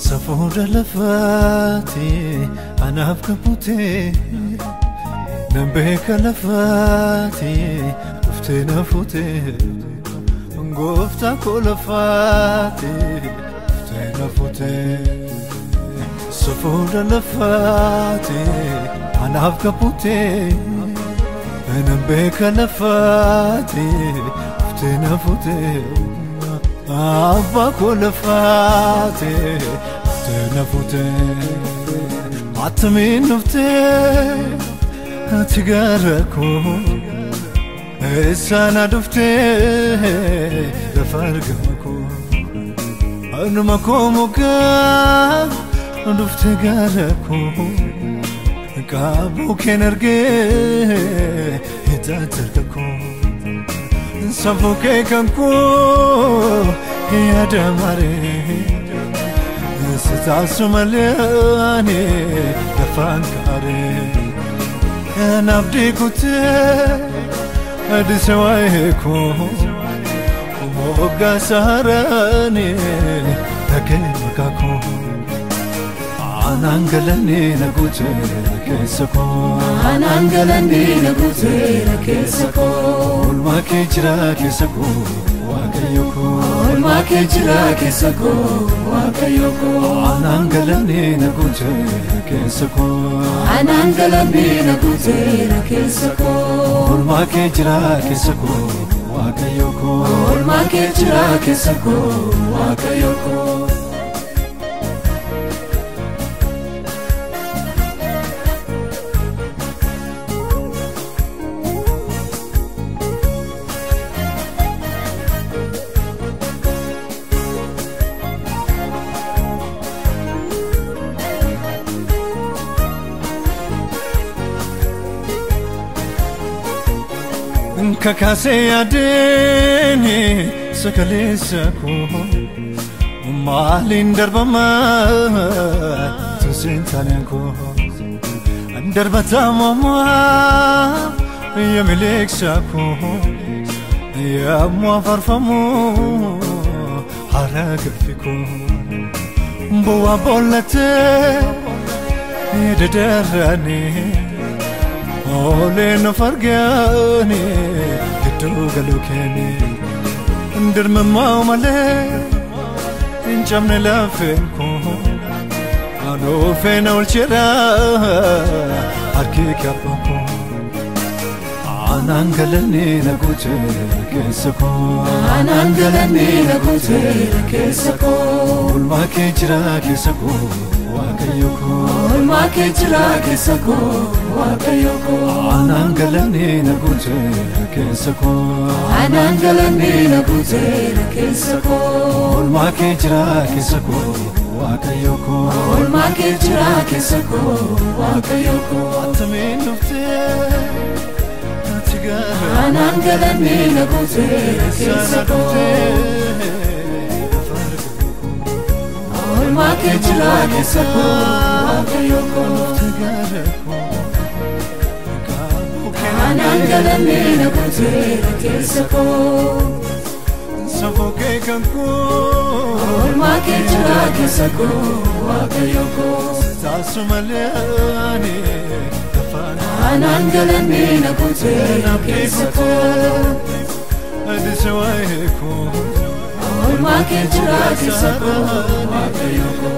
Safuura lafaati anaaf kabute nan beeka lafaati dhuftee na fuute gooftaa koo lafaati dhuftee na fuute. Safuura lafaati anaaf kabute nan beeka lafaati dhuftee na fuute abbaa koo lafaati. Nafute atmin nufte atigarako esana dufte lafargako anuma komuka dufte garako kabu kenerge hitatarkako safuke kanko yadamare Sitaasumalani lafankare nabdi kute adiswaeko moga sarani takemkako anangalani nagute kesako anangalani nagute kesako ulma ke jira kesako Waaqayyoko Olmaa kee jira keessa koo Waaqayyoko Anaan galanni na guuteera keessa koo Anaan galanni na guuteera keessa koo Olmaa kee jira keessa koo Waaqayyoko Olmaa kee jira keessa koo Waaqayyoko. Kakaasee yaadeen sakaleessa koo maaliin darbama tusiin taaneen koo darbatamamaa yamileeksa koo yammu afarfamu hara gafi koo bu'aa boollatee dadaranii Oleen of argaani gidduu galuu keeni dirmammaa malee hin cabne lafeen koo anuu feena olcheera harki kabbaa koo anaan galanni na guuteera keessa koo Anaan galanni na guuteera keessa koo Olmaa kee jira keessa koo Waaqayyoko Olmaa kee jira keessa koo Waaqayyoko Anaan galanni na guuteera keessa koo Anaan galanni na guuteera keessa koo Olmaa kee jira keessa koo Waaqayyoko Olmaa kee jira keessa koo Waaqayyoko Attamiin dhuftee ati gara Anaan galanni na guuteera keessa koo Olmaa kee jira keessa koo Waaqayyoko Anaan galanni na guuteera keessa koo Safuu kan koo Olmaa kee jira keessa koo Waaqayyoko Taasumalee lafaan Anaan galanni na guuteera keessa koo adiswaeko Olmaa kee jira keessa koo Waaqayyoko.